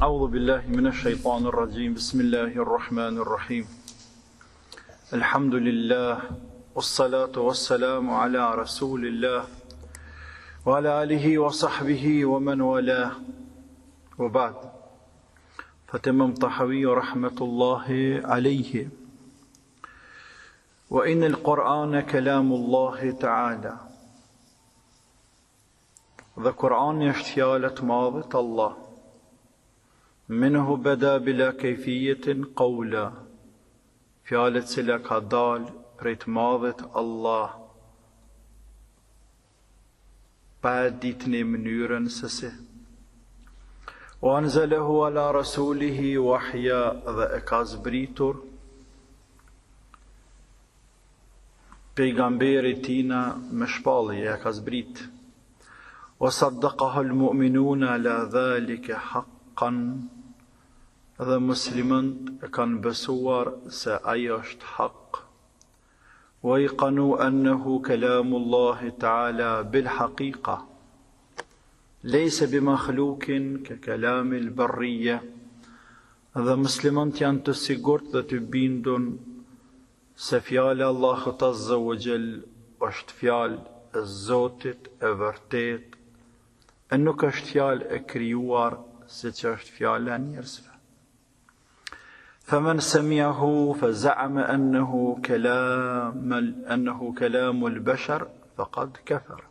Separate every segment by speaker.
Speaker 1: أعوذ بالله من الشيطان الرجيم بسم الله الرحمن الرحيم الحمد لله والصلاة والسلام على رسول الله وعلى آله وصحبه ومن والاه وبعد فتمام طحوي رحمة الله عليه وإن القرآن كلام الله تعالى Dhe Kur'ani është fjalë e të madhit Allah. Minhu beda bila kejfijetin qawla. Fjalë e cila ka dalë prej të madhit Allah. Pa e ditë ne mënyrën se si. Wa anzalehu ala rasulihi wahja dhe e ka zbritur Pejgamberit tina me shpallje ja ka zbrit. Wa saddaqahu al-mu'minuna ala dhalika haqqan dhe muslimant e kanë besuar se ai është hak. Wa ayqanu annahu kalamu Allahi ta'ala bil haqiqa. Lejse bi makhlukin ke kalami al-barriya. Dhe muslimant janë të sigurt dhe të bindun Se fjala e Allahut azza wa jall është fjalë e Zotit e vërtetë e nuk është fjalë e krijuar siç është fjala e njerëzve. Faman sami'ahu fa za'ama annahu kalam annahu kalam al-bashar faqad kafar.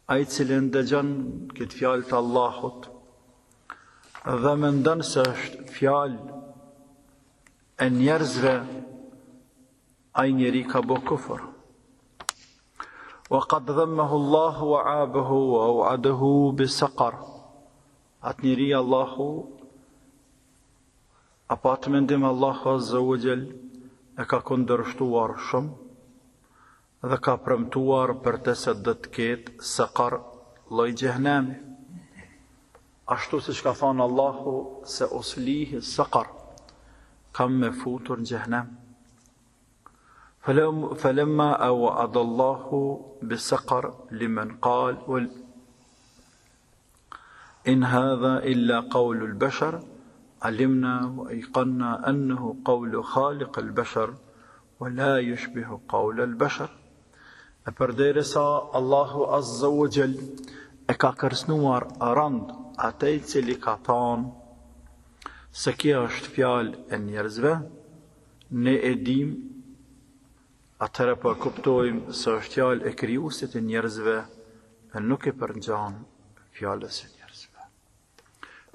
Speaker 1: Ai i cili ndëgjon këtë fjalë të Allahut dhe mendon se është fjalë e njerëzve, ai njeri ka bo kufër. Wa qad dhammahu Allahu wa abahu wa aw'adahu bi saqar. Atë njeri Allahu apo atë mendim Allahu azza wa jall e ka kundërshtuar shumë dhe ka premtuar për të se do të ketë sakar lloj xhehenemi. Ashtu siç ka thanë Allahu se uslihi sakar, kam me futur në xhehenem. Falemma aw'ada Allahu bi sakar limen qal wal in hadha illa qawlu al-bashar alimna wa ayqanna annahu qawlu khaliq al-bashar Wa la yushbihu qawl al bashar. E përderisa Allahu Azza wa Jall e ka kërcënuar rënd atë i cili ka thanë se kjo është fjalë e njerëzve, ne e dimë atëherë po e kuptojmë se është fjalë e krijuesit të njerëzve e nuk i përngjan fjalës së njerëzve.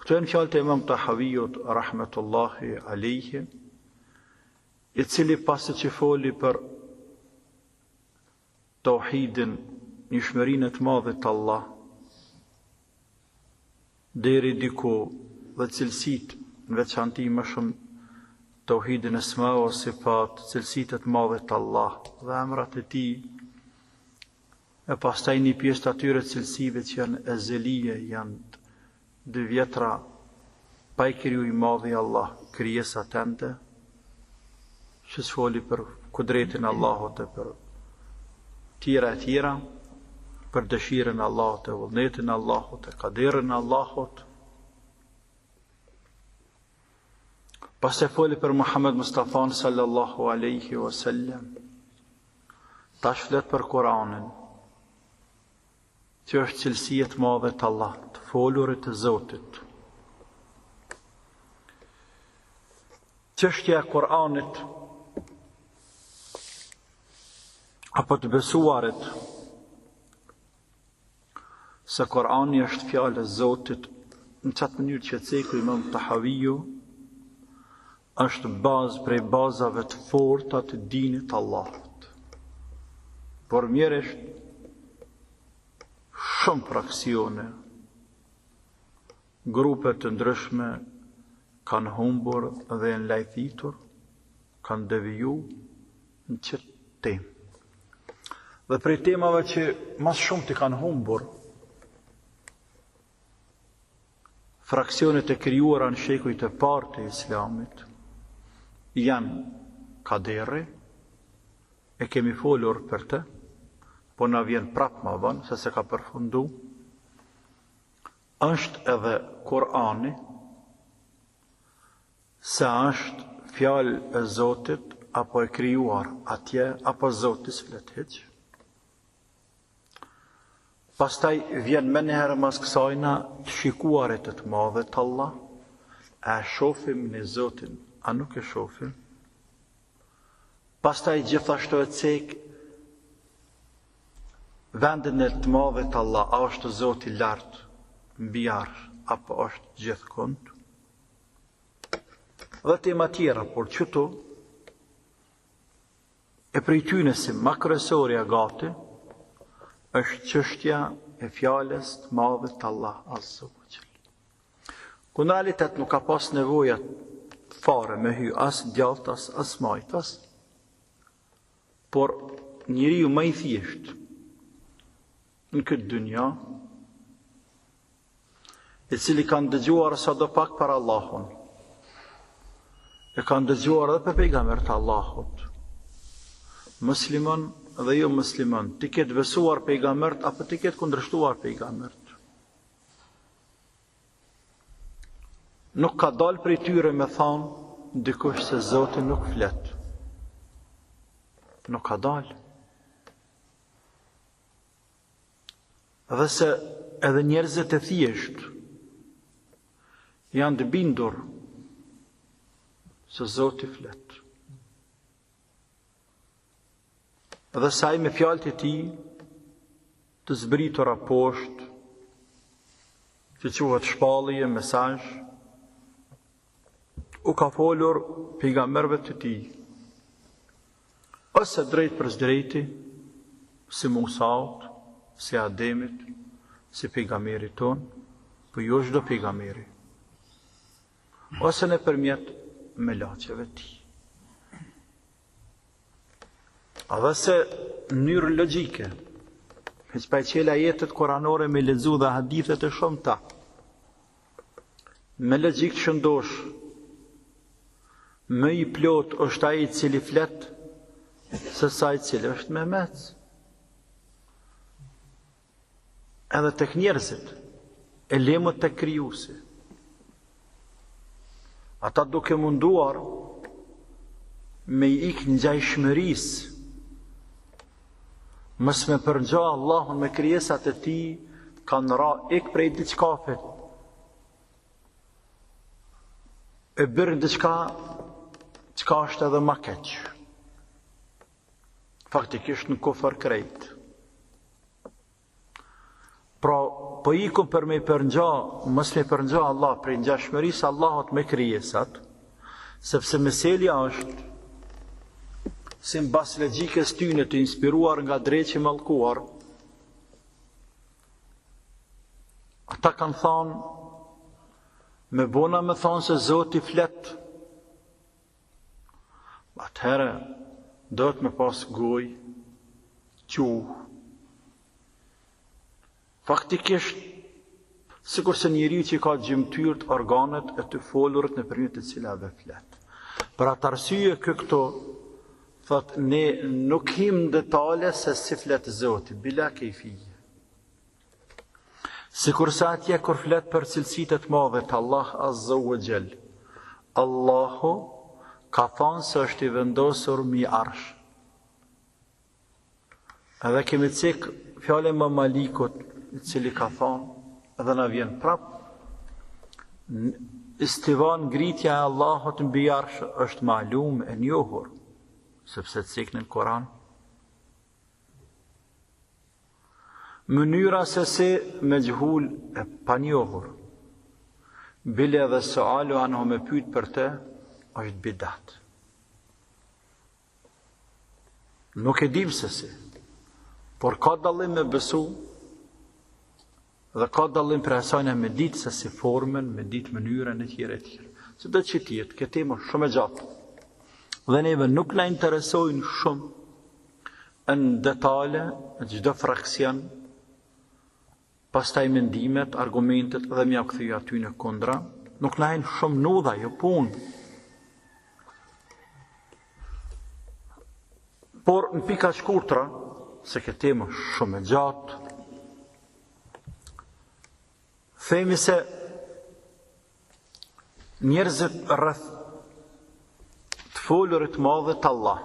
Speaker 1: Këto janë fjalët e Imam Tahaviut rahmetullahi alejhi, i cili pasi që foli për tauhidin, njëshmërinë e të madhit Allah, deri diku dhe cilësitë në veçanti më shumë tauhidin esma wa sifat, cilësitë e të madhit Allah dhe emrat e tij, E pastaj një pjesë të atyre cilësive që janë ezelije, janë të vjetra, pa i kriju i madhi Allah krijesat ende, që foli për kudretin e Allahut e për tjera e tjera, për dëshirën e Allahut e vullnetin e Allahut e kaderin e Allahut. Pastaj foli për Muhammed Mustafa sallallahu alaihi wasallam. Tash flet për Kur'anin, që është cilësi e të madhit Allah, të folurit të Zotit. Çështja e Kur'anit apo të besuarit se Kur'ani është fjalë e Zotit në qatë mënyrë që e ceku Imam Tahaviu është bazë prej bazave të forta të dinit të Allahut. Por mjerisht shumë fraksione, grupe të ndryshme kanë humbur dhe janë lajthitur, kanë deviju në qëtë temë. Dhe prej temave që ma së shumti kanë humbur, Fraksionet e krijuara në shekujt e parë të Islamit janë kaderi, e kemi folur për të, po na vjen prapë ma vonë, se s'e ka përfundu. Është edhe Kur'ani se është fjalë e Zotit apo e krijuar atje apo Zoti s'flet hiç. Pastaj vjen menjëherë mas kësajna të shikuarit e të madhit Allah, a e shofim ne Zotin, a nuk e shofim? Pastaj gjithashtu e cek vendin e të madhit Allah, a është Zoti lart mbi arsh apo është gjithkund? Dhe tema tjera, por qëtu e prej tyne si ma kryesorja gati është çështja e fjalës të madhit Allah Azza wa Jall. Ku në realitet nuk ka pas nevoja fare me hy as djathtas, as majtas, por njeriu ma i thjeshtë në këtë dynja, i cili ka ndëgjuar sado pak për Allahun, e ka ndëgjuar edhe për pejgamberët e Allahut, musliman dhe jo musliman, t'i ketë besuar pejgamberët apo t'i ketë kundërshtuar pejgamberët. Nuk ka dalë prej tyre me thanë dikush se Zoti nuk flet. Nuk ka dalë. Dhe se edhe njerëzit e thjeshtë janë të bindur se Zoti flet. Dhe se ai me fjalët e tij të zbritura poshtë, që quhet shpallje, mesazh, u ka folur pejgamberëve të tij, ose drejtpërsëdrejti, si Musaut, si Ademit, si pejgamberit tonë, po jo çdo pejgamberi, ose nëpërmjet melaqeve të tij. Dhe se në mënyrë logjike, hiç pa i çel ajetet kuranore me lexu dhe hadithet e shumta, me logjikë të shëndoshë, më i plotë është ai i cili flet, se sa ai i cili është memec. Edhe tek njerëzit, e le më tek krijuesi. Ata duke munduar me i ik ngjajshmërisë, mos me përngja Allahun me krijesat e tij, kanë ra ik prej diçkafit, e bërë diçka, çka është edhe ma keq. Faktikisht në kufër krejt. Pra, po ikum për me i përngja, mos me i përngja Allah prej ngjashmërisë Allahut me krijesat, sepse meselja është simbas logjikës tyne të inspiruar nga dreqi i mallkuar, ata kanë thanë, me bona me thanë se Zoti flet, Atëherë, duhet me pas gojë, gjuhë. Faktikisht, sikurse njeriu që ka gjymtyrët, organet e të folurit nëpërmjet të cilave flet. Për atë arsye ky këtu, thotë, ne nuk him në detale se si flet Zoti, bila kejfije. Sikurse atje kur flet për cilësitë e të madhit Allah Azza wa Jall, Allahu ka thanë se është i vendosur mi arsh. Edhe kemi cek fjalën e Imam Malikut, i cili ka thanë, edhe na vjen prap, istiva ngritja e Allahut mbi arsh është malum e njohur, sepse cek në Kur'an. Mënyra se si mexhhul e panjohur, bile edhe sualu anhu me pyet për të, është bidat. Nuk e dim se si, por ka dallim me besu Dhe ka dallim prej asajna me ditë se si formën, me ditë mënyrën e tjera e tjera. Sido që të jetë, kjo temë është shumë e gjatë. Dhe neve nuk na interesojnë shumë në detale, çdo fraksion, pastaj mendimet, argumentet dhe me jau kthy atyne kundra, nuk na hin shumë n'udhë ajo punë. Por në pika shkurtra, se kjo temë është shumë e gjatë,. Themi se njerëzit rreth të folurit madhit Allah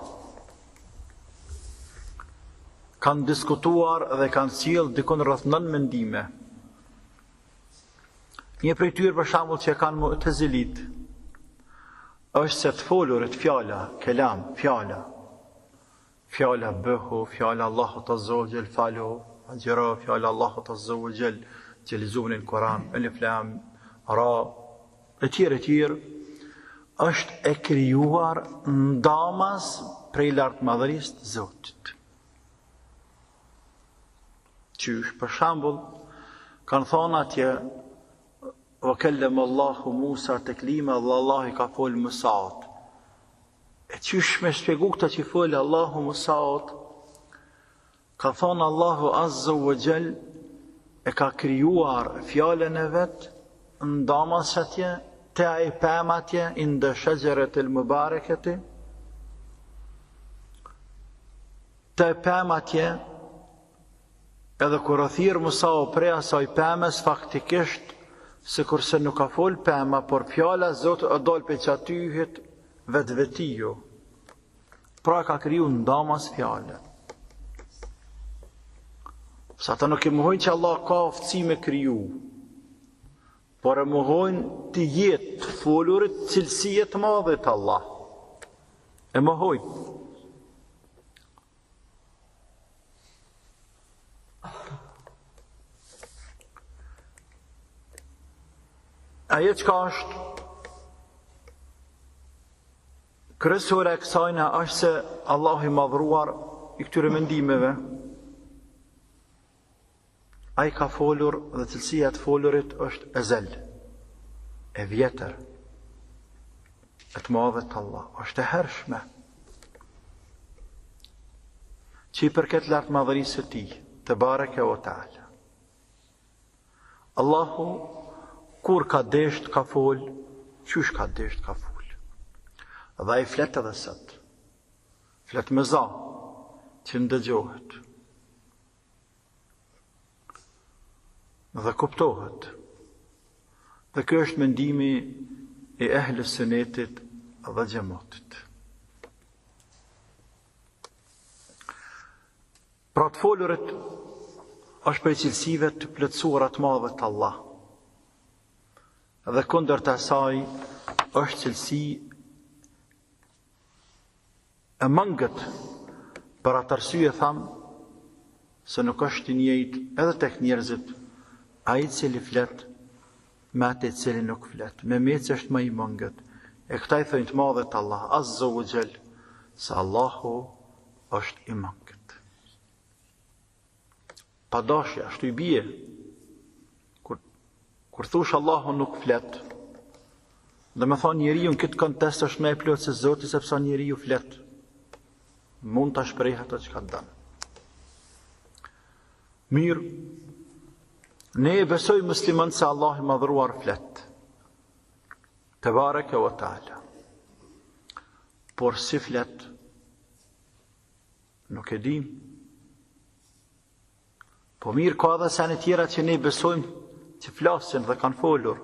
Speaker 1: kanë diskutuar dhe kanë sjellë dikun rreth nën mendime. Një prej tyre për shembull që e kanë mu'tezilit është se të folurit fjala, kelam, fjala, Fjala bëhu, fjala Allahut azza wa jall falu, agjëro, fjala Allahut azza wa jall që lexuam në Kur'an, elif lam ra, e tjerë e tjerë, është e krijuar ndamas prej lartmadhërisë të Zotit. Qysh, për shembull, kanë thonë atje Wa kellem Allahu Musa teklima dhe Allahu i ka fol Musaut. E qysh me shpjegu këta që i fol Allahu Musaut, ka thonë Allahu Azza wa Jall e ka krijuar fjalën e vet ndamas atje, te ajo pemë atje, inde shexheretil mubareketi, te pemë atje, Edhe kur u thirr Musau prej asaj pemës faktikisht sikurse nuk ka fol pema, por fjala e Zotit o dal prej qatyhit vetvetiu. Pra ka kriju ndamas fjalën. Se ata nuk e mohojnë që Allah ka aftësi me kriju, por e mohojnë të jetë të folurit cilësi e të madhit Allah. E mohojnë. Ajo çka është kryesore e kësajna është se Allahu i madhruar i këtyre mendimeve Ai ka folur dhe cilësia e të folurit është ezel, e vjetër, e të madhit Allah, është e hershme, që i përket lartmadhërisë së tij, tebareke ve teala. Allahu, kur ka desht ka fol, qysh ka desht ka fol. Dhe ai flet edhe sot. Flet me za, që ndëgjohet. Dhe kuptohet. Dhe ky është mendimi i ehli sunetit dhe xhematit. Pra të folurit është prej cilësive të plotësuara të madhit Allah. Dhe kundërta e saj është cilësi E mangët, për atë arsye thamë se nuk është i njëjtë edhe tek njerëzit, ai i cili flet me atë i cili nuk flet. Memeci është më i mangët. E këta i thonë të madhit Allah Azza wa Jall se Allahu është i mangët. Pa dashje, ashtu i bie. Kur, kur thush Allahu nuk flet, domethonë njeriu në këtë kontekst është më i plotë se Zoti, sepse njeriu flet. Mund ta shpreh atë çka don. Mirë, ne e besojmë muslimanët se Allahu i madhëruar flet. Tebareke ve teala. Por si flet, Nuk e dim. Po mirë ka edhe sene tjera që ne besojmë që flasin dhe kanë folur.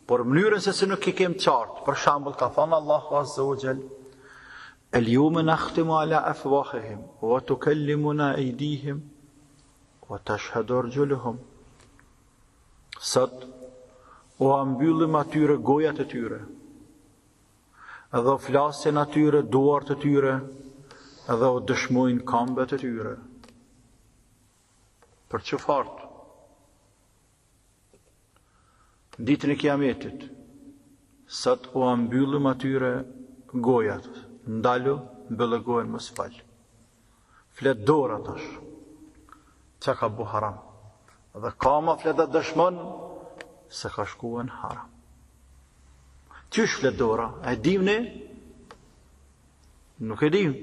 Speaker 1: Por mënyrën se si nuk e kem qartë, për shembull ka thënë Allahu Azza wa Jall, El jeume nakhtimu ala afwahihim wa tukallimuna aydihim wa tashhadu arjuluhum. Sot ua mbyllim atyre gojat e tyre. Edhe u flasin atyre duart e tyre, edhe u dëshmojnë kambët e tyre. Për qufarët? Ditën e kiametit, sot ua mbyllim atyre gojat, ndalu, mbylle gojën, mos fol. Flet dora tash, çka ka bo haram. Dhe kama flet dhe dëshmon se ka shku në haram. Qysh flet dora? A e dim ne? Nuk e dim.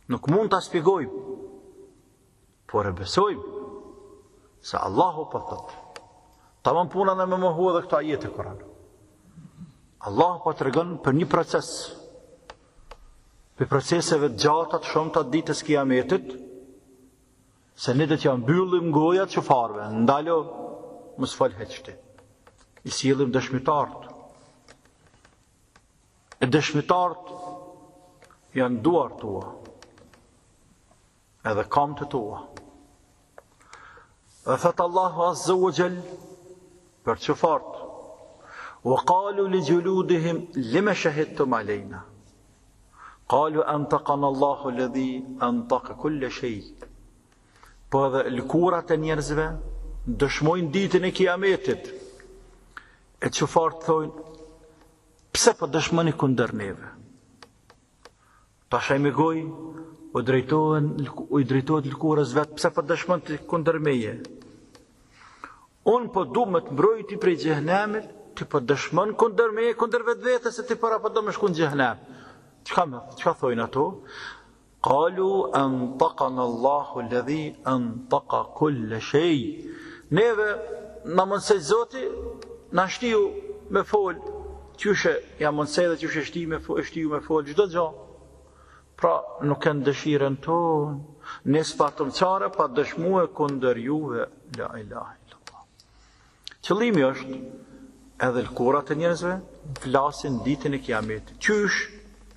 Speaker 1: Nuk mund ta shpjegojmë. Por e besojmë se Allahu po thotë. Tamam puna ne me mohu edhe këto ajete Kur'an. Allahu po tregon për një proces. Për proceseve të gjata të shumta të ditës kiametit, se ne do t'ja mbyllim gojat qufarëve, ndalu, Mos fol hiç ti. I sjellim dëshmitarët. E dëshmitarët janë duart tua. Edhe kamët e tua. Dhe thotë Allahu Azza wa Jall për qufart. Wa qalu li juludihim lima shahidtum alejna. Qalu antaqana Allahu alladhi antaqa kull shay. Po edhe lëkurat e njerëzve dëshmojnë ditën e Kiametit. E qufart thonë pse po dëshmoni kundër neve? Tash ai me gojë, u drejtohen, u i drejtohet lëkurës vet, pse po dëshmon ti kundër meje? Unë po du me të mbrojt ty prej xhehnemit, ti po dëshmon kundër meje, kundër vetvetes, se ti para po do me shku në xhehnem. Çka më, çka thojnë ato? Qalu antakana Allahu alladhi antaka kulle shej. Neve na mundësoi Zoti, na shtiu me fol, qysh ja mundësoi dhe qysh e shti me fol, shtiu me fol çdo gjë. Pra, nuk e në dëshirën tonë, ne s'patëm çare pa dëshmue kundër juve, la ilaha illallah. Qëllimi është edhe lëkurat e njerëzve flasin ditën e kiametit. Qysh?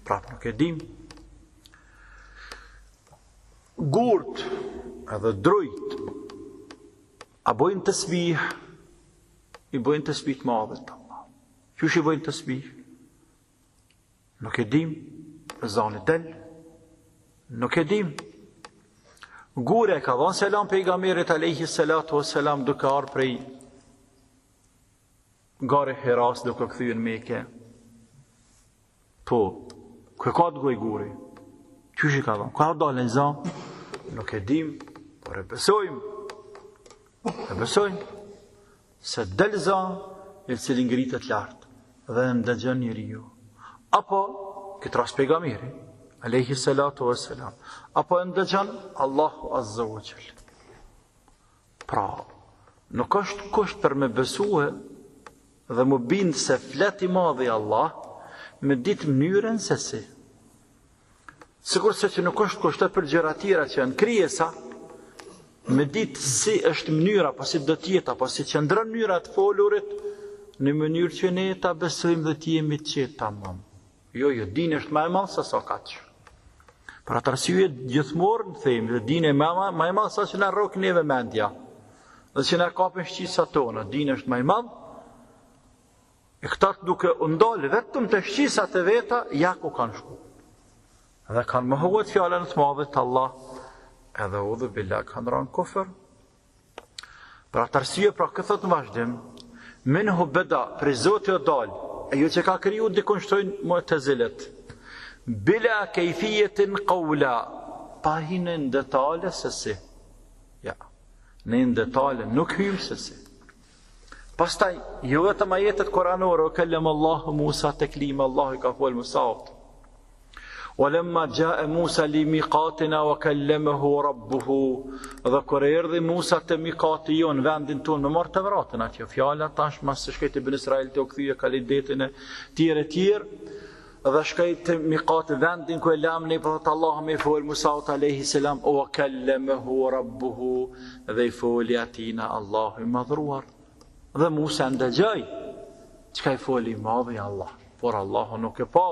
Speaker 1: Prapë nuk e dim. Gurt edhe drujt a bojnë tesbih, i bojnë tesbih të madhit Allah. Qysh i bojnë tesbih? Nuk e dim, zani del, nuk e dim. Guri e ka dhonë selam pejgamberit alejhi salatu ve selam duke ardhë prej gari Hiras duke u kthy në Meke. Po, ku e ka atë gojë guri? Qysh i ka dhonë? Ka dalë një za? Nuk e dim, por e besojmë. E besojmë. Se del za, i cili ngritet lart dhe e ndëgjon njeriu. Apo, këtë rast pejgamberi, alejhi salatu ve selam, apo e ndëgjon Allahu azza wa jall. Pra, nuk është kusht për me besue dhe m'u bind se flet i madhi Allah, me ditë mënyrën se si. Sikurse që nuk është kusht për gjëra tjera që janë krijesa, me ditë si është mënyra, apo si do të jetë, apo si qëndron mënyra e të folurit, në mënyrë që ne ta besojmë dhe të jemi të qetë tamam. Jo, jo, dini është ma e madh se sa kaq. Për atë arsye gjithmonë ne themi dhe dini më ma e madh sa që na rrok neve mendja. Dhe që na kapin shqisat tona, dini është ma i madh. E këta duke u ndalë vetëm te shqisat e veta, ja ku kanë shku. Dhe kanë mohuar fjalën e të madhit Allah, edhe eudhu billah kanë rënë kufër. Për atë arsye, pra këtë thotë në vazhdim, minhu beda, prej Zotit o dalë, e jo që ka kriju dikun shtojnë mu'tezilet, bila kejfijetin kaula, pa hi në detale se si. Ja, ne në detale nuk hymë se si. Pastaj, jo vetëm ajetet kuranore, ve kelleme Allahu Musa teklima, Allahu i ka folë Musaut. Wa lemma xhae Musa li mikatina wa kellemehu rabbuhu, dhe kur erdhi Musa te mikati jonë, vendin tonë, me marrë Tevratin atje, fjala tash masi shkoi te Beni Israilët u kthye, kaloi detin e tjerë e tjerë, dhe shkoi te mikati vendin ku e lamë ne po thotë Allahu me fol Musaut alayhi salam wa kallamahu rabbuhu dhe i foli atina Allahu i madhruar dhe Musa ndëgjoi çka i foli i madhi Allah por Allahu nuk e pa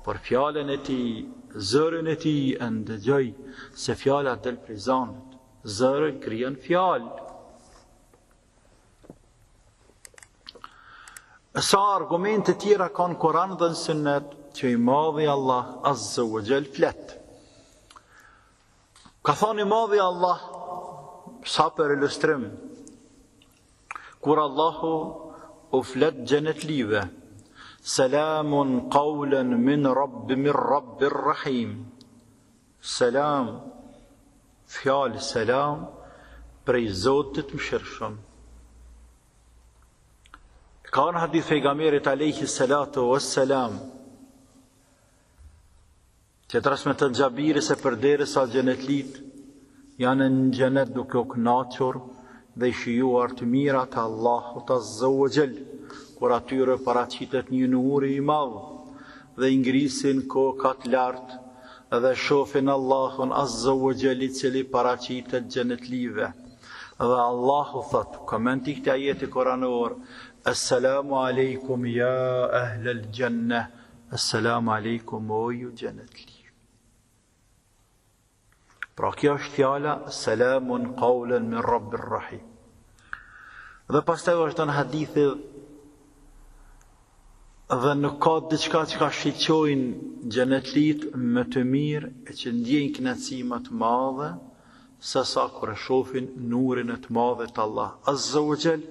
Speaker 1: por fjalën e tij zërin e tij e ndëgjoi se fjala del prej zanit zëri krijon fjalë Sa argumente tjera ka në Kur'an dhe në Sunnet që i madhi Allah Azza wa Jall flet. Ka thonë i madhi Allah sa për ilustrim kur Allahu u flet xhenetlive Selamun qawlan min rabbi min rabbir rahim Selam fjalë selam prej Zotit mëshirshëm. Ka në hadith pejgamberit alayhi salatu wassalam që transmeton Xhabiri se përderisa xhenetlit janë në xhenet duke u kënaqur dhe i shijuar të mirat e Allahut azza wa jall kur atyre paraqitet një nur i madh dhe i ngrisin kokat lart dhe shofin Allahun azza wa jall i cili paraqitet xhenetlive. Dhe Allahu thot, komenti i këtij ajeti kuranor, Esselamu alejkum ja ehlel xhenne, Esselamu alejkum o ju xhenetli. Pra kjo është fjala selamun qawlan min rabbir rahim. Dhe pastaj vazhdon hadithi dhe nuk ka diçka çka shiqojnë xhenetlit më të mirë e që ndjejnë kënaqësi më të madhe se sa kur e shohin nurin e të madhit Allah Azza wa Jall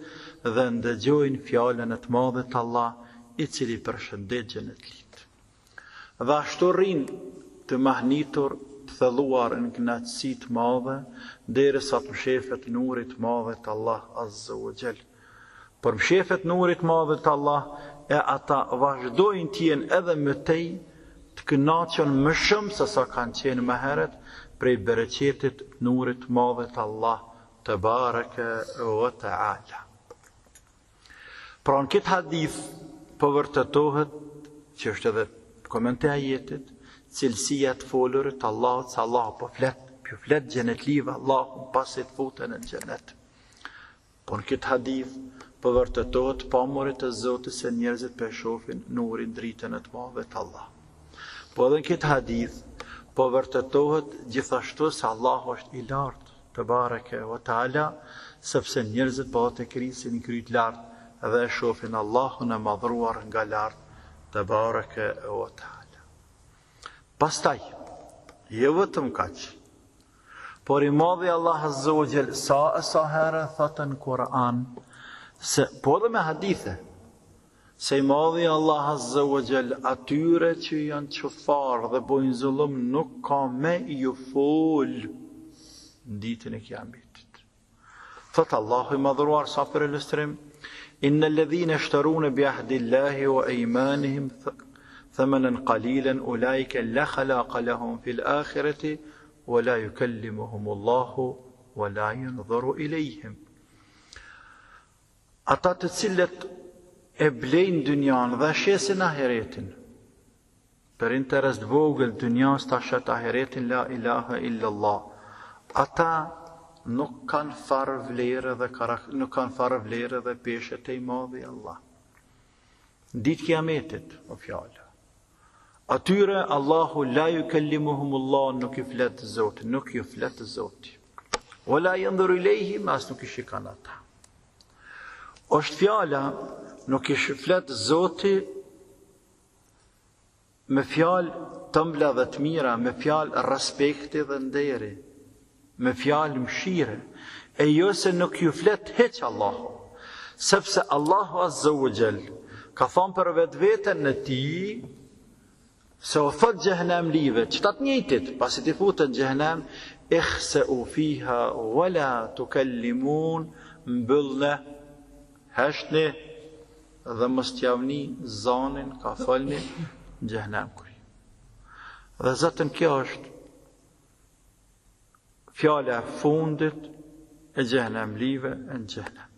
Speaker 1: dhe ndëgjojnë fjalën e të madhit Allah i cili përshëndet xhenetlit. Dhe ashtu rrinë të mahnitur, të thelluar në kënaqësi të madhe, derisa të mshefet nuri i të madhit Allah Azza wa Jall. Por mshefet nuri i të madhit Allah e ata vazhdojnë të jenë edhe më tej të kënaqur më shumë se sa kanë qenë më herët prej bereqetit të nurit të madhit Allah tebareke ve teala. Pra në këtë hadith po vërtetohet që është edhe komenti i ajetit, cilësia e të folurit të Allahut se Allahu po flet, po flet xhenetlive Allahu pasi të futen në xhenet. Po në këtë hadith po vërtetohet pamurit e Zotit se njerëzit po e shohin nurin dritën e të madhit Allah. Po edhe në këtë hadith po vërtetohet gjithashtu se Allahu është i lartë Tebareke ve teala, sepse njerëzit po e krisin kryt lart dhe e shohin Allahun e madhruar nga lart, tebareke ve teala. Pastaj, jo vetëm kaq, por i madhi Allah Azza wa Jall sa e sa herë thotë në Kur'an se po edhe me hadithe Se i madhi Allah Azza wa Jall atyre që janë qufar dhe bojnë zullum nuk ka me ju fol në ditën e kiametit. Thot Allahu i madhëruar sa për ilustrim, Inna alladhina yashtaruna bi ahdi Allahi wa aymanihim thamanan qalilan ulaika la khalaqa lahum fil akhirati wa la yukallimuhum Allahu wa la yanzuru ilayhim. Ata të cilët e blejnë dynjanë dhe shesin ahiretin, për interes të vogël dynjas ta shet ahiretin la ilaha illallah. Ata nuk kanë farë vlere dhe karak, nuk kanë farë vlere dhe peshe te i madhi Allah. Ditë kiametit, o fjala. Atyre Allahu la yukellimuhum Allah nuk i flet Zoti, nuk ju flet Zoti. Wala yanzuru ilayhim as nuk i shikon ata. Është fjala nuk i flet Zoti me fjalë të ëmbla dhe të mira, me fjalë respekti dhe nderi, me fjalë mëshire, e jo se nuk ju flet hiç Allahu, sepse Allahu Azza wa Jall ka thonë për vetveten e tij se u thot xhehenemlive, qëta të njëjtit, pasi t'i futen xhehenem, ikhseu fiha wala tukallimun, mbyllne, heshtni dhe mos t'jav ni zanin ka folni në xhehenem kuri. Dhe zaten kjo është fjala e fundit e xhehenemlive në xhehenem.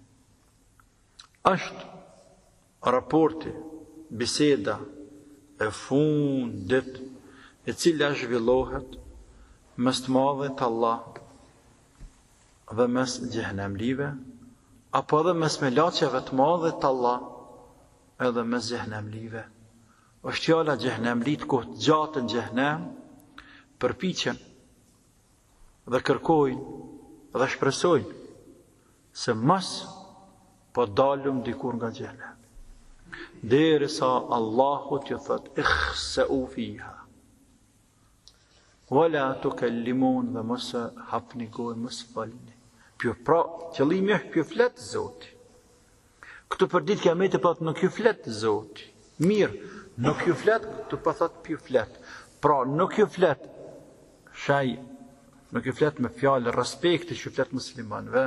Speaker 1: Është raporti, biseda e fundit e cila zhvillohet mes të madhit Allah dhe mes xhehenemlive, apo edhe mes melaqeve të madhit Allah edhe mes xhehenemlive. Është fjala xhehenemlitë kohë të gjatë në xhehenem, përpiqen dhe kërkojnë dhe shpresojnë se mos po dalim dikur nga xhehenemi. Derisa Allahu t'ju thot ikhseu fiha. Wala tukallimun dhe mos hapni gojë, mos folni. Pjo pra, qëllimi është p'ju flet Zoti. Këtu për ditë kiameti po thotë nuk ju flet Zoti. Mirë, nuk ju flet, këtu po thotë p'ju flet. Pra, nuk ju flet shaj, nuk ju flet me fjalë respekti që ju flet muslimanëve,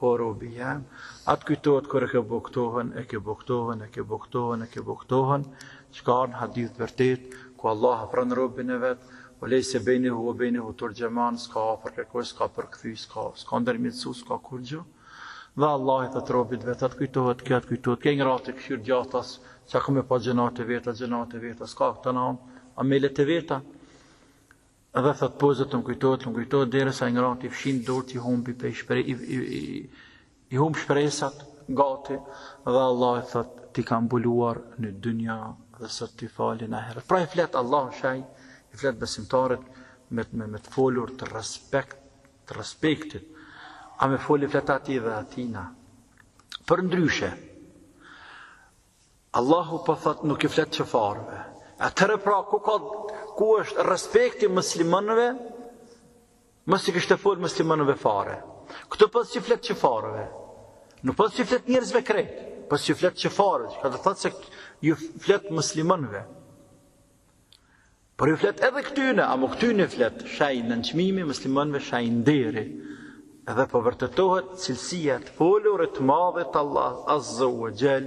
Speaker 1: o robi jem, a të kujtohet kur e ke bo këtohën, e ke bo këtohën, e ke bo këtohën, e ke bo këtohën, që ka ardhë në hadith të vërtet, ku Allah afron robin e vet, ve lejse bejnehu ve bejnehu terxheman, s'ka afër kërkush, s'ka përkthy, s'ka, s'ka ndërmjetësu, s'ka kurgjë, Dhe Allahu i thot robit vet, a të kujtohet kjo, a të kujtohet kjo, ngrati kqyr djathtas, çka ka me pa gjynahet e veta, gjynahet e veta, s'ka këto na amelet e veta. Edhe thot po Zot të më kujtohet, të më kujtohet derisa i ngrati fshin durt i humbi pe shpre i, i, i, i humb shpresat gati dhe Allah i thot t'i kam mbuluar në dynja dhe sot t'i fali në ahiret. Pra i flet Allahu shaj, i flet besimtarit me me, me të folur të respekt, të respektit. A me fol i flet atij dhe atina. Përndryshe, Allahu po thot nuk i flet qafarëve. Atëherë pra ku ka ku është respekti muslimanëve? Mos i kishte fol muslimanëve fare. Këtu po s'i flet qafarëve. Nuk po s'i flet njerëzve krejt, po s'i flet qafarëve, çka do thotë se ju flet muslimanëve. Por ju flet edhe këtyne, amo këtyne flet shej nënçmimi, muslimanëve shej nderi. Edhe po vërtetohet cilësia e të folurit të madhit Allah Azza wa Jall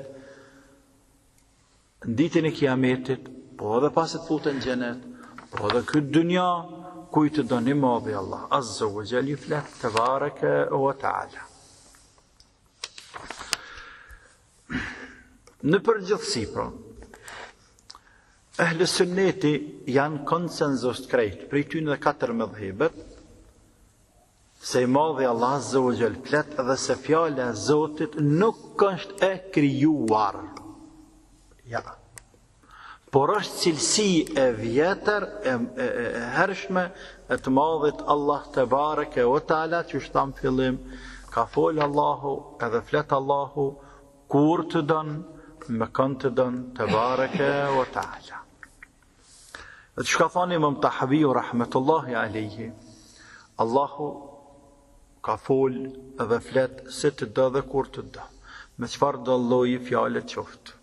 Speaker 1: në ditën e Kiametit, po edhe pasi të futen në xhenet, po edhe këtë dynja kujt të don i madhi Allah Azza wa Jall ju flet tebareke wa taala. Në përgjithësi, pra, Ehli sunneti janë konsenzus të krejt, prej tyne dhe katër medhhebet, se i madhi Allah Azza wa Jall flet dhe se fjala e Zotit nuk është e krijuar. Ja. Por është cilësi e vjetër, e, e, e, e hershme, e të madhit Allah tebareke ue teala, qysh thamë n'fillim, ka fol Allahu edhe flet Allahu, Kur të don, me kënd të don, tebareke ue teala. Dhe çka thonë imam Tahaviu, rahmetullahi alejhi, Allahu ka fol dhe flet si të do dhe kur të do, me çfarëdo lloji fjale qoftë.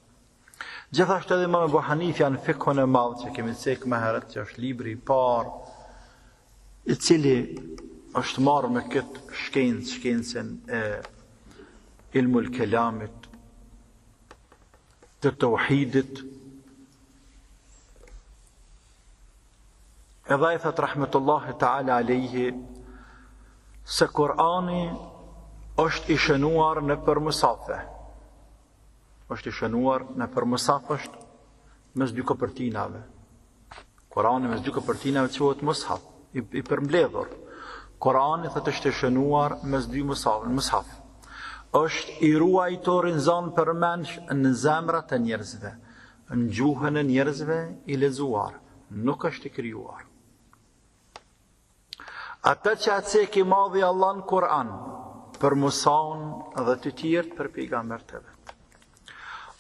Speaker 1: Gjithashtu edhe imam Ebu Hanifja në fikhun e madh që kemi cek më herët që është libri i parë i cili është marrë me këtë shkencë, shkencën e ilmul kelamit, të teuhidit, edhe ai thotë rahmetullahi ta'ala alejhi, se Kurani është i shënuar nëpër musafe, është i shënuar nëpër musaf është mes dy kopertinave. Kurani mes dy kopertinave quhet mushaf, i, i përmbledhur. Kurani thotë është i shënuar mes dy mushaf, në mushaf. Është i ruajtur i nxënë përmendsh në zemrat e njerëzve, në gjuhën e njerëzve i lexuar, nuk është i krijuar. Atë që e cek i madhi Allah në Kur'an, për Musaun dhe të tjerët për pejgamberët e vet.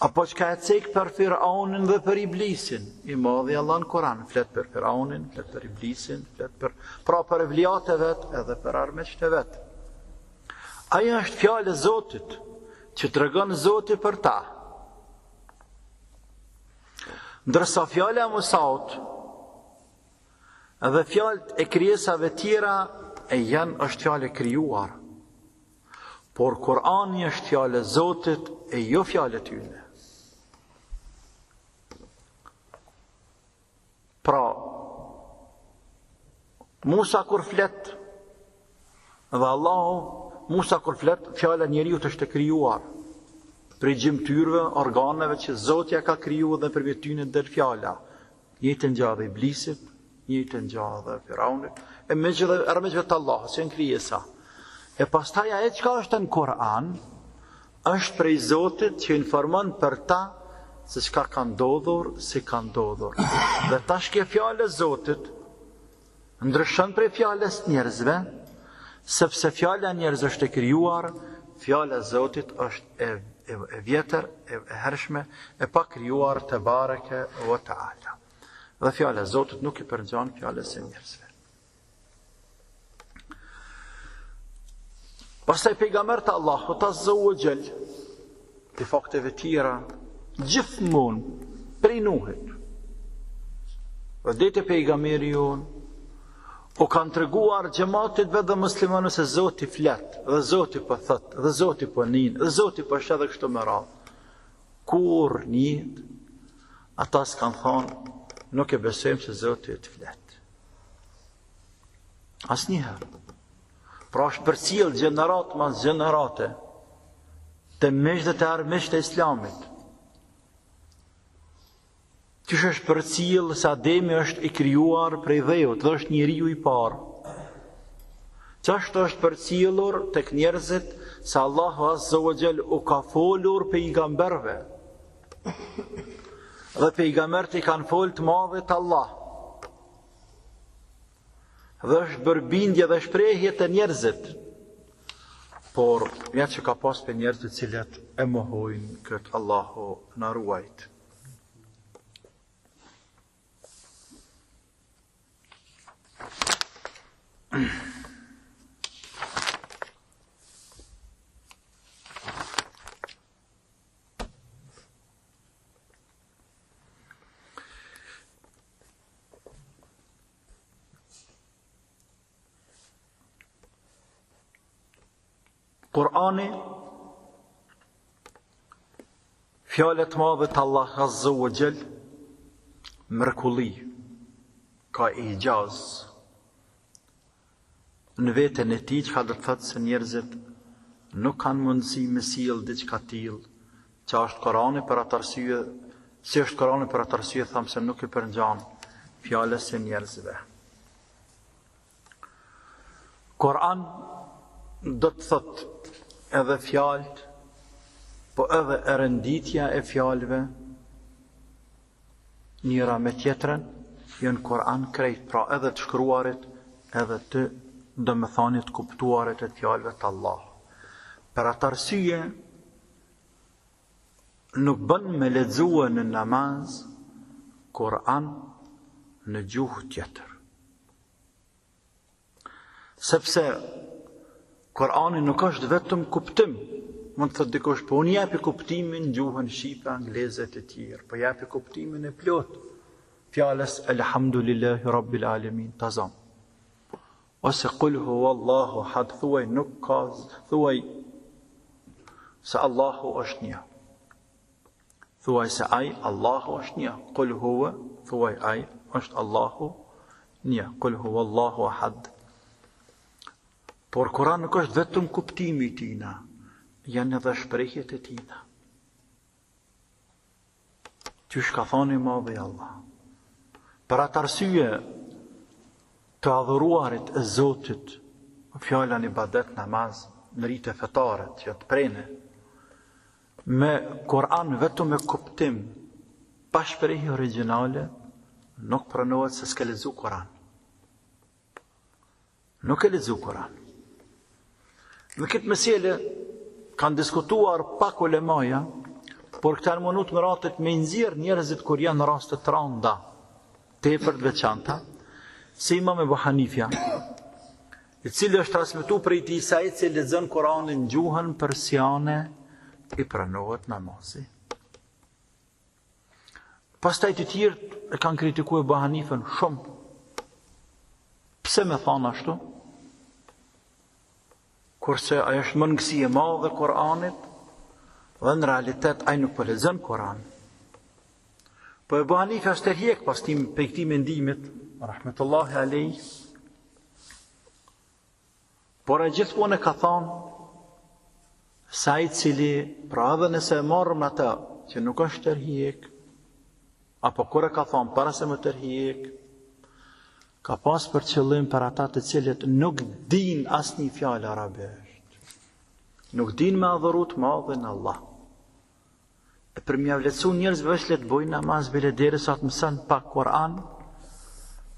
Speaker 1: Apo çka e cek për Firaunin dhe për Iblisin, i madhi Allah në Kur'an, flet për Firaunin, flet për Iblisin, flet për pra për evliat e vet edhe për armiqtë e vet. Ajo është fjalë e Zotit, që tregon Zoti për ta. Ndërsa fjala e Musaut Dhe fjalët e krijesave tjera e janë është fjalë e krijuar. Por Kurani është fjalë e Zotit e jo fjalë e tyne. Pra, Musa kur flet dhe Allahu, Musa kur flet, fjala e njeriut është e krijuar prej gjymtyrëve, organeve që Zoti ja ka kriju dhe përmjet tyne del fjala. Njëjtën gjë edhe Iblisit, njëjtën gjë edhe Firaunit, e miqve dhe armiqve të Allahut, që janë krijesa. E pastaj ajo çka është në Kur'an, është prej Zotit që informon për ta se çka ka ndodhur, si ka ndodhur. Dhe tash kjo fjalë e Zotit ndryshon prej fjalës njerëzve, sepse fjala e njerëzve është e krijuar, fjala e Zotit është e e, e vjetër, e, e hershme, e pakrijuar tebareke ve teala. Dhe fjala e Zotit nuk i përngjan fjalës së njerëzve. Pastaj pejgamberët e Allahut azza wa jall, prej fakteve tjera, gjithmonë prej Nuhit. Dhe deri te pejgamberi jonë, u kanë treguar xhematit vet dhe muslimanëve se Zoti flet, dhe Zoti po thot, dhe Zoti po nin, dhe Zoti po sheh dhe kështu me radhë. Kurrë n'jetë, ata s'kanë thonë, nuk e besojmë se Zoti të flet. Asnjëherë. Pra është përcjell gjeneratë mas gjenerate, te miqtë dhe te armiqtë e islamit. Qysh është përcjellë se Ademi është i krijuar prej dheut dhe është njeriu i parë. Qashtu është përcjellur tek njerëzit se Allahu Azza wa Jall u ka folur pejgamberëve. Dhe pejgamberët i kanë folë të madhit Allah. Dhe është bërë bindje dhe shprehje te njerëzit. Por, ja që ka pas prej njerëz të cilët e mohojnë këtë Allahu na ruajt. Kur'ani Fjalë e të madhit Allah Azza wa Jall mrekulli ka ixhaz në veten e tij çka do të thotë se njerëzit nuk kanë mundësi me sjell diçka tillë që është Kurani për atë arsye si është Kurani për atë arsye thamë se nuk i përngjan fjalës së njerëzve. Kur'an do të thotë edhe fjalët, po edhe renditja e fjalëve njëra me tjetrën janë Kur'an krejt, pra edhe të shkruarit, edhe të domethënit të kuptuarit e fjalëve të Allahut. Për atë arsye nuk bën me lexue në namaz Kur'an në gjuhë tjetër. Sepse Kur'ani nuk është vetëm kuptim. Mund të thotë dikush, po unë japi kuptimin në gjuhën shqipe, angleze të tjerë, po japi kuptimin e plotë fjalës Elhamdulillahi Rabbil Alamin, ta zëm. Ose kul huwallahu ahad, thuaj nuk ka, thuaj se Allahu është një. Thuaj se ai Allahu është një. Kul huwa, thuaj ai është Allahu një. Kul huwallahu ahad. Por Kur'an nuk është vetëm kuptimi i tina, janë edhe shprehjet e tina. Qysh ka thonë i madhi Allah. Për atë arsye të adhuruarit e Zotit, fjala në ibadet, namaz, në rite fetare, që janë të prene, Me Kur'an vetëm me kuptim, pa shprehje origjinale, nuk pranohet se s'ke lexu Kur'an. Nuk ke lexu Kur'an. Në këtë mesele kanë diskutuar pak ulemaja, por këta janë munu të meratit me nxjerr njerëzit kur janë raste të randa, tepër të veçanta, si Imam Ebu Hanifja, i cili është transmetu prej tij se ai që lexon Kur'anin në gjuhën persiane i pranohet namazi. Pastaj të tjerët e kanë kritikuar Ebu Hanifën shumë. Pse me thanë ashtu? Kurse ai është mangësi e madhe e Kur'anit dhe në realitet ai nuk po lexon Kur'an. Po Ebu Hanife është tërhjek pas tim prej këtij mendimit, rahmetullahi alejh. Por ai gjithmonë e ka thonë se ai cili, pra edhe nëse e marrim atë që nuk është tërhjek, apo kur e ka thonë para se me tërhjek, ka pas për qëllim për ata të cilët nuk din asnjë fjalë arabisht. Nuk din me adhuru të madhin Allah. E për me jau lehtësu njerëzve veç le të bojnë namaz bile derisa të mëson pak Kur'an,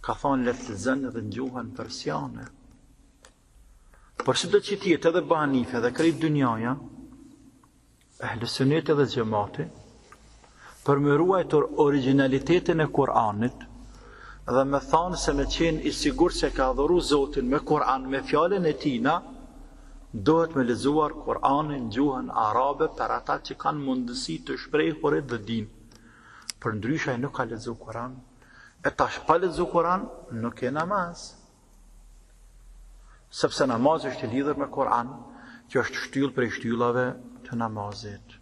Speaker 1: ka thonë le të lexon edhe në gjuhën persiane. Por sido që të jetë edhe Ebu Hanife dhe krejt dynjaja, ehli suneti dhe xhemati, për me ruajtur originalitetin e Kur'anit, dhe me thonë se me qenë i sigurt se ka adhuru Zotin me Kur'an, me fjalën e tina, Duhet me lexuar Kur'anin në gjuhën arabe për ata që kanë mundësi të shprehurit dhe dinë. Përndryshe ai nuk ka lexu Kur'an. E tash pa lexu Kur'an nuk ke namaz. Sepse namazi është i lidhur me Kur'an, që është shtyllë prej shtyllave të namazit.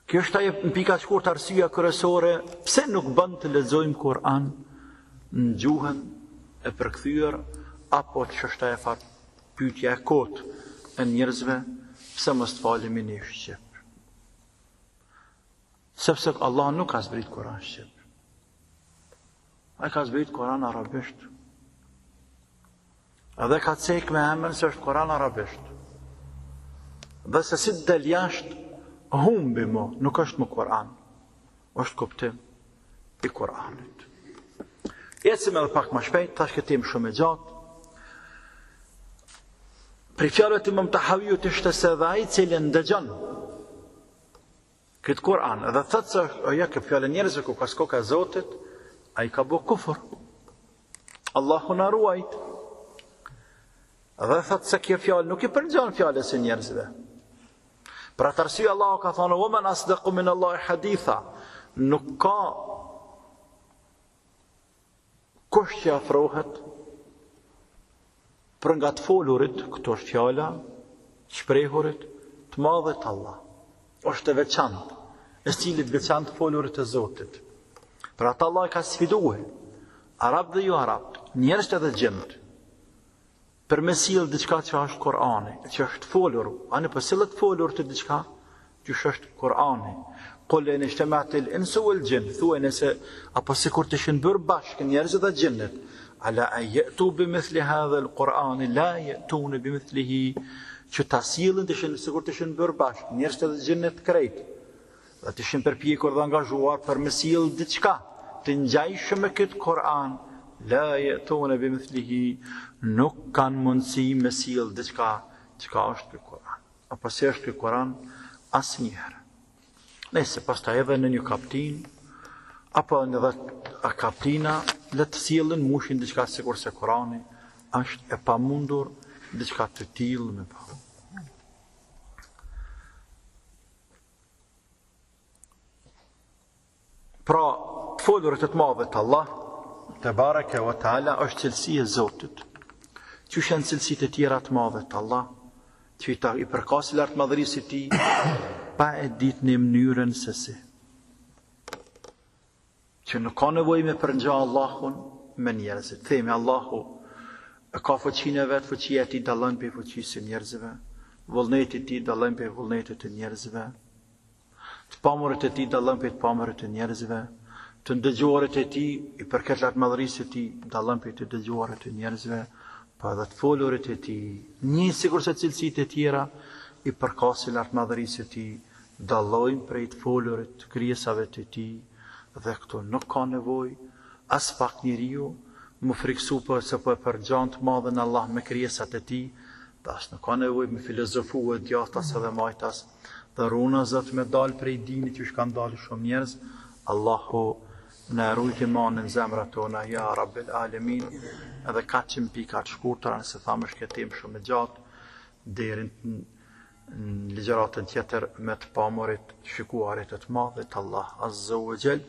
Speaker 1: Kjo është ajo në pika shkurt arsyeja kryesore pse nuk bën të lexojmë Kur'an në gjuhën e përkthyer apo që është ajo far pyetja e kotë e njerëzve pse mos të falemi në shqip. Sepse Allah nuk ka zbrit Kur'an shqip. Ai ka zbrit Kur'an arabisht. Edhe ka cek me emën se është Kur'an arabisht. Dhe se si të del jashtë, humbi mo, nuk është më Kur'an. Është kuptim i Kur'anit. Ecim edhe pak më shpejt, tash kjo temë shumë e gjatë. Prej fjalëve të Imam Tahawiut ishte se edhe ai i cili ndëgjon këtë Kur'an dhe thotë se o ja kjo fjalë e njerëzve ku ka s'koka e Zotit, ai ka bo kufër. Allahu na ruajt. Dhe thotë se kjo fjalë nuk i përngjan fjalës së njerëzve. Për atë arsye Allahu ka thënë: "Wa man asdaqu min Allahi haditha." Nuk ka kush që afrohet për nga të folurit, këtu është fjala, shprehurit, të madhit Allah. Është e veçantë, e stilit veçantë të folurit të Zotit. Për atë Allah i ka sfidue, arabët dhe jo arabët, njerëzit edhe xhinët, për me sjell diçka që është Kur'ani, që është folur, ani po sillet folur të diçka që është Kur'ani. Kul lein ixhtemeatil insu vel xhin, thuaj nëse apo sikur të ishin bërë bashkë njerëzit dhe xhinët, ala en jetu bi mithli hadhel Kur'ani, la jetune bi mithlihi, që ta sjellin të ishin sikur të ishin bërë bashkë njerëzit dhe xhinët krejt. Dhe të ishin përpjekur dhe angazhuar për me sjell diçka të ngjajshme me këtë Kur'an, la je'tune bi mithlihi, nuk kanë mundësi me sjell diçka çka është ky Kur'an. Apo si është ky Kur'an asnjëherë. Nëse pastaj edhe në një kaptinë apo në dhet kaptina le të sjellin mushin diçka sikurse Kur'ani, është e pamundur diçka të tillë me pa. Pra, të folurit e të madhit Allah, tebareke ve teala, është cilësi e Zotit. Qysh janë cilësitë e tjera të madhit Allah, që i, ta, i përkasin lartmadhërisë së tij, pa e ditë ne mënyrën se si. Që nuk ka nevojë me përngja Allahun me njerëzit. Themi Allahu e ka fuqinë e vet, fuqia e tij dallon prej fuqisë së njerëzve, vullneti i tij dallon prej vullnetit të njerëzve. Të pamurit e tij dallon prej të pamurit të njerëzve. Të ndëgjuarit e tij i përket lartmadhërisë së tij, dallon prej të dëgjuarit të njerëzve, po edhe të folurit e tij, një sikurse cilësitë e tjera i përkasin lartmadhërisë së tij, dallojnë prej të folurit të krijesave të tij dhe këtu nuk ka nevojë aspak njeriu m'u frikësu po se po e përngjan të madhin Allah me krijesat e tij dhe as nuk ka nevojë me filozofu e djathtas edhe majtas dhe runa Zot me dalë prej dinit qysh kanë dalë shumë njerëz Allahu na e rujt imanin n'zemrat tona ja Rabbel Alemin edhe kaq në pika të shkurtra nëse thamë është kjo temë shumë e gjatë deri në në ligjëratën tjetër me të pamurit, të shikuarit e të madhit Allah Azza wa Jall.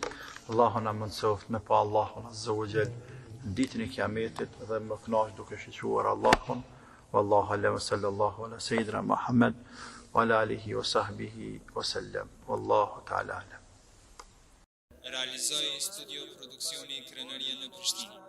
Speaker 1: Allahu na mundësoftë me pa Allahun Azza wa Jall në ditën e Kiametit dhe me u kënaq duke shikuar Allahun. Wallahu alem sallallahu ala sayyidina Muhammad wa ala alihi wa sahbihi wa sallam. Wallahu ta'ala alem.
Speaker 2: Realizoi Studio Produksioni Krenaria në Prishtinë.